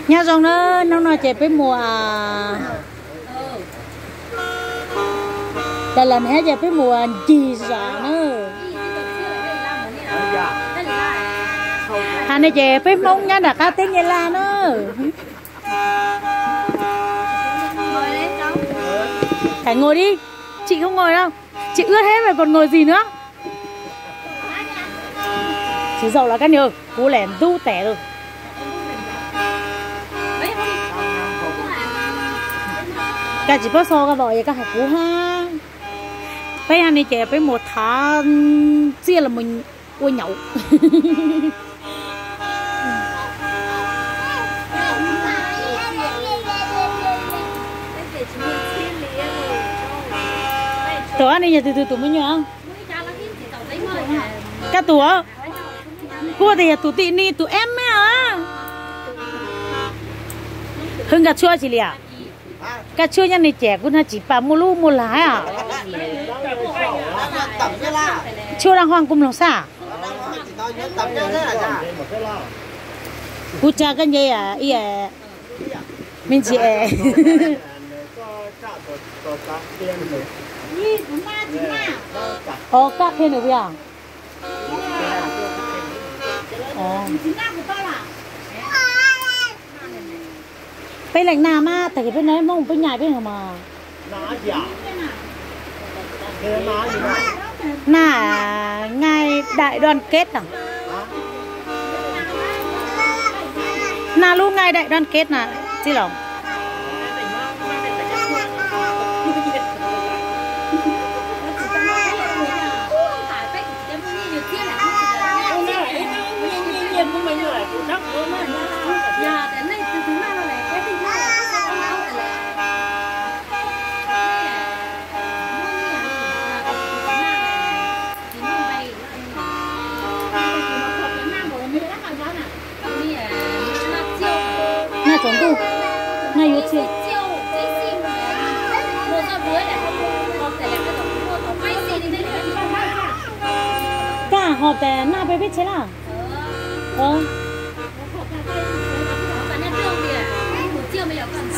Nyob zoo na, hnub no ces peb mus Dav Las ne ces peb mus ncig zos na. Ha ne ces peb Hmoob nyob nram qab teb Nyab Laj na. Thầy ngồi đi, chị không ngồi đâu. Chị ướt hết rồi còn ngồi gì nữa. Tsis zaum los kab ni, kuv lam ntub tes lawm. Koj tsis paub xo koj vom es koj hais kuv hab. Peb ha ne ces peb mus thav txiaj los mus ua nyaum. Tus ne yog tus twg tus me nyuam? Koj tus, kuv tias yog tus tim ni tus em me a. Hwb, nkag tshuaj tsis liam. Nkag tshuaj nyob ni ces kuv hnov tsis pom muaj lub muaj lag. Tshuaj dab hooj kuv mloog xwb. Kuv tsa koj nce, me ntsis es. Os, koj qhia nws puas yog? Peb leej naj mas tag kis peb noj Hmoob peb nyaim peb hwm mas. Naj, ngày đại đoàn kết à? Naj lub ngày đại đoàn kết na, txiv laus. Naj tsaus ntuj, naj yuav txhij. Kaj ho tes naj peb peb tsev laj.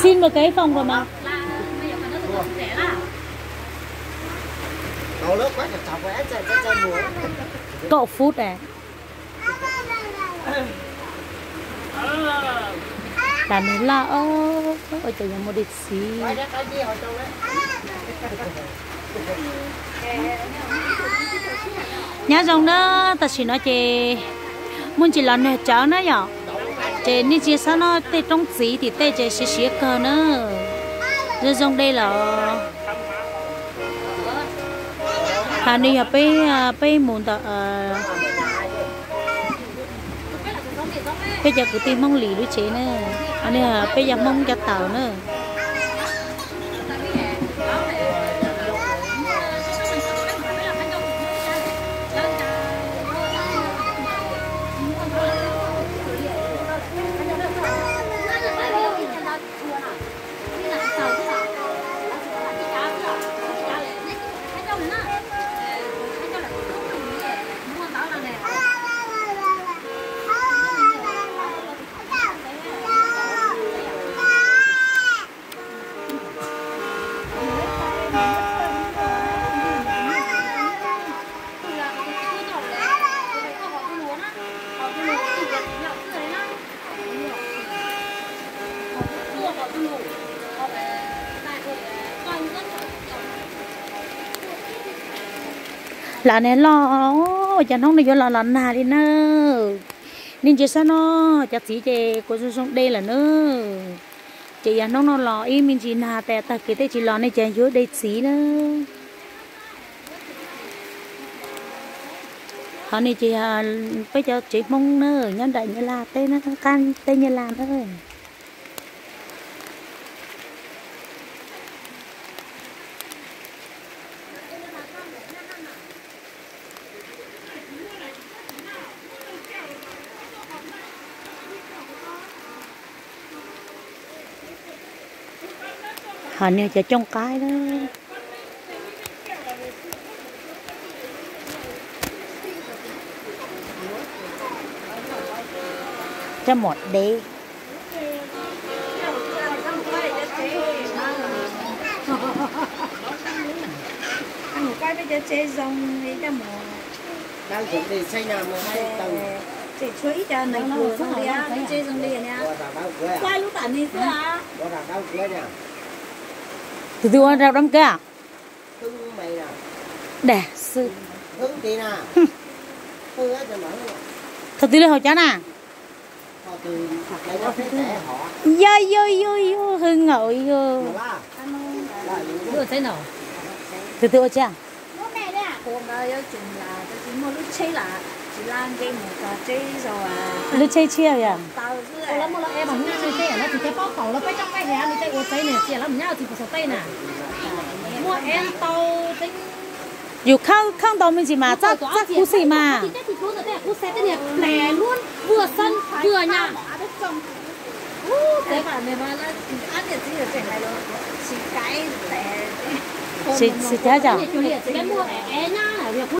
Xin một cái phòng rồi mà. Kaum phút à. Tam niag laj os, ua cas yuav muaj dej txiv. Nyob zoo na, tam sim no ces muaj ntsis los nag tsawv na yom, ces nej tsis xav noj tej roob txiv tim tej ces siav siav kawg na. Zoo zoo dej los. Ha, nws yog peb, peb mus ntawm peb cov kwv tij Hmoob Lis lub tsev na, peb yog Hmoob cov taws na. Lam niag loj, ua cas hnub no yuav los los nag li na. Nej ntsia saib no, cov txiv ces kuj zoo zoo dej lawm na. Ces yog hnub no los ib me ntsis nag tas tag kis tej tsis los ne ces yuav dej txiv na. Qhov no ces yog peb cov tsev Hmoob na, nyob nram Nyab Laj teb na, qab teb Nyab Laj na. Ho niag cov cooj qaib na. Cov muam dev. Mus pab peb cov tsev zoo li coj mus. Tseem tshuav ib co neeg pus zoo li, peb tsev zoo li niag kuaj lub tam nig xwb. Tus twg ua rau dab kab? Dag xwb. Thaum twg li haus cab na? Yog yog yog yog, hwj nkaus yog. Tus twg ua tsev? Lub tsheb tshiab yog. Yus khawb khawb ntau me ntsis mas txaj kub xim mas. Tsis cab os.